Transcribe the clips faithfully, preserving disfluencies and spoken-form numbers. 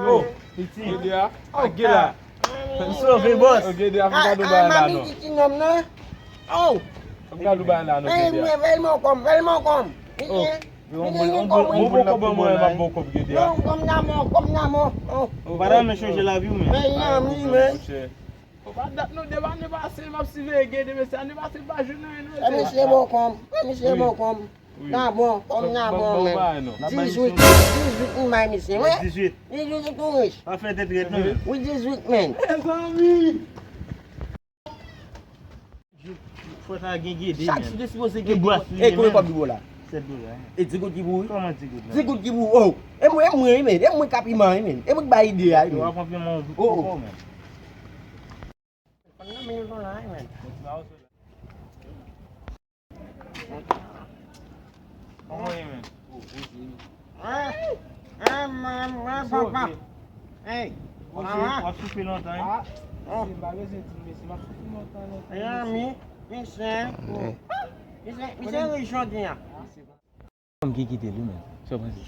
Yo, piti. Gede a. M sove, bòs. Gede a, fè kado bay la non. Oh. Fè kado bay la non, Gede a. Fè l mò kòm, fè l mò kòm. Yo, on boul, on boul, on boul kòb mwen, m ap ba w kòb Gede a. Non, kòm nan mò, kòm nan mò. Ou pa ta renmen chanje lavi w, men. Men, zanmi, men. Ou pa dat non, depi ane pase, m ap siveye Gede, mesye, ane pase, m pa jwenn anyen, non. E misye bon kòm, e misye bon kòm. Nan bon, kòm nan bon, men. Dizwit, dizwit, m bay misye, wi. Dizwit. Dizwit, ou tou rich. Pa fè tèt rèd, non, men. Wi, dizwit, men. Mezanmi. Fò sa gen Gede, men. Chak jou te sipoze gen bwasli. E konbyen kòb li ba w la? Sèt dola. E di goud ki pou ou? Kòman di goud la? Di goud ki pou ou? Oh! E mwen, e mwen, men. E mwen k ap piman, men. E mwen k bay ide a, men. Yo, w ap pran piman, ou vit kòkò, men. Pandan mil dola, men. Kòman ye, men? Hey, hey, man, man, papa. Hey, w ap soupe lontan, wi. Oh. Mesye, m pa bezwen di l, mesye, m ap soupe lontan, lontan, mesye. Mezanmi, misye. Misye, misye rich jodi a. Fanm ki kite l wi, men. Sa w panse?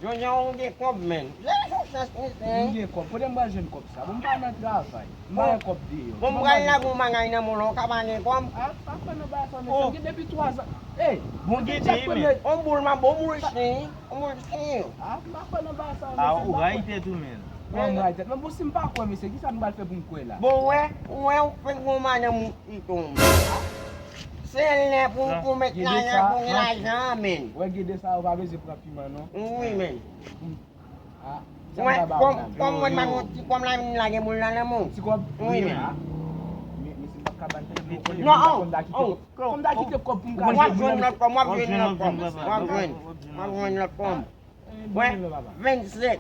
Jodi a ou gen kòb, men. Lè yon chans, mesye. M gen kòb. Kote m pral jwenn kòb sa? Bon, m pa nan travay. M pa gen kòb deyò. Bon, m pral lage yon bagay nan men w la, ou ka pa gen kòb. A, pa kwè nan bagay sa, mesye. M gen depi twa zan. Ey, bon, gen de, men. On boul, man, bon boul, chen. On boul, chen. A, m pa kwè nan bagay sa, mesye. A, ou rayi tèt ou, men. Kòman m rayi tèt? Men bon, si m pa kwè, mesye, kisa m pral fè pou m kwè la? Bon, ou wè, ou wè, ou fenk gon madanm ou pitit ou. Se lè pou, pou mèt lajan, pou gen lajan, men. Wè, Gede sa, ou pa bezwen pran piman, non. Wi, men. Wè, kòm, kòm mwen pa gen yon ti kòb la, m lage boul la nan men w. Ti kòb? Wi, men. Non, oh, oh. Kòm ta kite kòb pou m ka jwenn lòt kòb, w ap jwenn lòt kòb. W ap jwenn, w ap jwenn lòt kòb. Wè, vennsèt.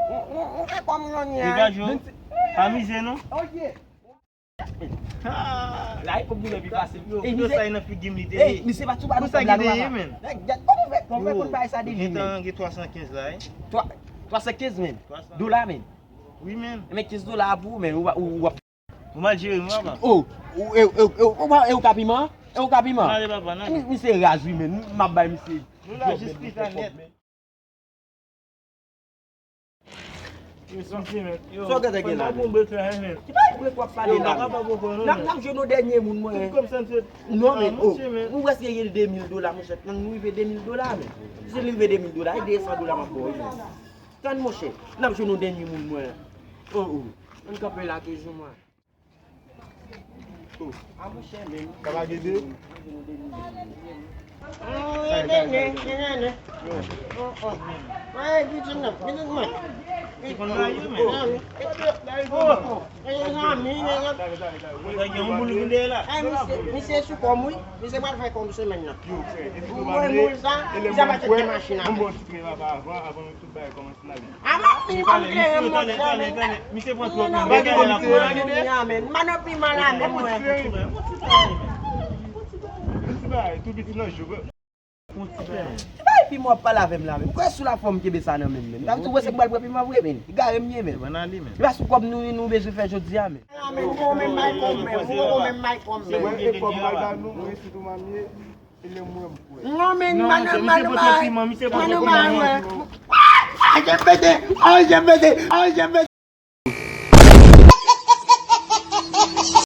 Ou, ou, ou fè kòm jodi a. Degaje w. Pa mize non. Ok. La e kòb nou pi fasil. Yo, yo sa e nan figi m li te ye. Misye pa tou ba nou kòb la non, papa. Gad kòman fè, kòman fè konn bay sa deja, men. Gen twa san kenz la, wi. Twa san kenz, men. Dola, men. Wi, men. Men kenz dola pou ou, men. Ou, ou, ou ap Ou mal jere m, papa. Oh, ou, e, e, e, ou pa, e ou ka piman? E ou ka piman? N ale, papa, n ale. Mi-, misye raz, wi, men. M ap bay misye. Nou la jis pita nèt. Yo, sa w gentan gen la, men? Ki bagay brek w ap pale la, men? N ap, n ap jwenn yon dènye moun, mwen. Non, men, oh, ou prèske gen de mil dola, monchè. Nan nou rive de mil dola, men. Si nou rive de mil dola, e de san dola m ap ba w, men. Tann, monchè, n ap jwenn yon dènye moun, mwen. Oh, oh. Ann kanpe la toujou, mwen. Oh. A, monchè, men. Sa va, Gede? Oh, oh, oh. Hey, pitit mwen, pitit mwen. Li konn rayi, men. Oh, oh. Mezanmi, mezanmi. Sa gen yon boul vin dèyè la. Hey, misye, misye sou kòm, wi. Misye pral fè kòm semèn nan. Ou wè moun sa, misye pa tcheke machin avè. Avan, avan tout bagay kòmanse la, men. Avan, piman kleren, monchè, men. Misye pran twòp, men. Bagay la, men. M pa nan piman la, men, mwen. Ti bagay, tou piti nan jou. Ki bagay piman w ap pale avè m la, men? Ou kwè sou lafòm kenbe sa nan men m, men? M ta di w wè se m pral pran piman vre, men. Egare m ye, men. E pa sou kòb nou, nou bezwen fè jodi a, men. Ou poko menm bay kòb, men. Ou poko menm bay kòb, men. Non, men, non, misye pran twòp piman, misye pran twòp piman, men. Ay, jan m pete! Ay, jan m pete! Ay, jan m pete!